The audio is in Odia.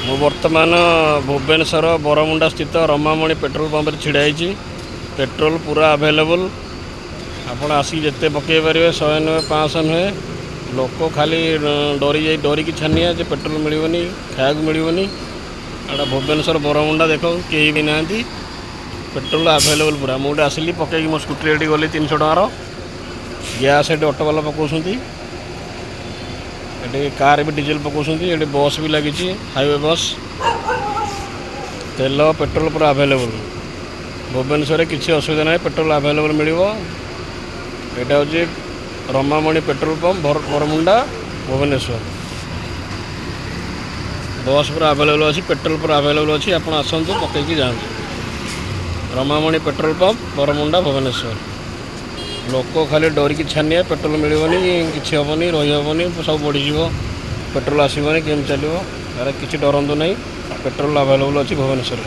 ମୁଁ ବର୍ତ୍ତମାନ ଭୁବନେଶ୍ୱର ବରମୁଣ୍ଡା ସ୍ଥିତ ରମାମଣି ପେଟ୍ରୋଲ ପମ୍ପରେ ଛିଡ଼ା ହେଇଛି। ପେଟ୍ରୋଲ ପୁରା ଆଭେଲେବୁଲ୍। ଆପଣ ଆସିକି ଯେତେ ପକାଇ ପାରିବେ, 100 ନୁହେଁ, 500 ନୁହେଁ। ଲୋକ ଖାଲି ଡରି ଯାଇ ଡରିକି ଛାନିଆ ଯେ ପେଟ୍ରୋଲ ମିଳିବନି, ଖାଇବାକୁ ମିଳିବନି। ଏଇଟା ଭୁବନେଶ୍ୱର ବରମୁଣ୍ଡା, ଦେଖ, କେହି ବି ନାହାନ୍ତି। ପେଟ୍ରୋଲ ଆଭେଲେବୁଲ୍ ପୁରା। ମୁଁ ଗୋଟେ ଆସିଲି, ପକେଇକି ମୋ ସ୍କୁଟି ଏଠି ଗଲି 300 ଟଙ୍କାର। ଗ୍ୟାସ୍ ଏଠି ଅଟୋବାଲା ପକାଉଛନ୍ତି, ଏଠି କାର୍ ବି ଡିଜେଲ ପକାଉଛନ୍ତି, ଏଠି ବସ୍ ବି ଲାଗିଛି, ହାଇୱେ ବସ୍। ତେଲ ପେଟ୍ରୋଲ ପୁରା ଆଭେଲେବୁଲ୍। ଭୁବନେଶ୍ୱରରେ କିଛି ଅସୁବିଧା ନାହିଁ, ପେଟ୍ରୋଲ ଆଭେଲେବୁଲ୍ ମିଳିବ। ଏଇଟା ହେଉଛି Ramamani petrol pump, Baramunda, Bhubaneswar. Bus ପୁରା ଆଭେଲେବୁଲ୍ ଅଛି, ପେଟ୍ରୋଲ ପୁରା ଆଭେଲେବୁଲ୍ ଅଛି। ଆପଣ ଆସନ୍ତୁ, ପକେଇକି ଯାଆନ୍ତୁ। Ramamani petrol pump, Baramunda, Bhubaneswar. ଲୋକ ଖାଲି ଡରିକି ଛାନିଆ, ପେଟ୍ରୋଲ ମିଳିବନି, କିଛି ହେବନି, ରହିହେବନି, ସବୁ ବଢ଼ିଯିବ, ପେଟ୍ରୋଲ ଆସିବନି, କେମିତି ଚାଲିବ? ଆରେ, କିଛି ଡରନ୍ତୁ ନାହିଁ, ପେଟ୍ରୋଲ ଆଭେଲେବୁଲ୍ ଅଛି ଭୁବନେଶ୍ୱରରେ।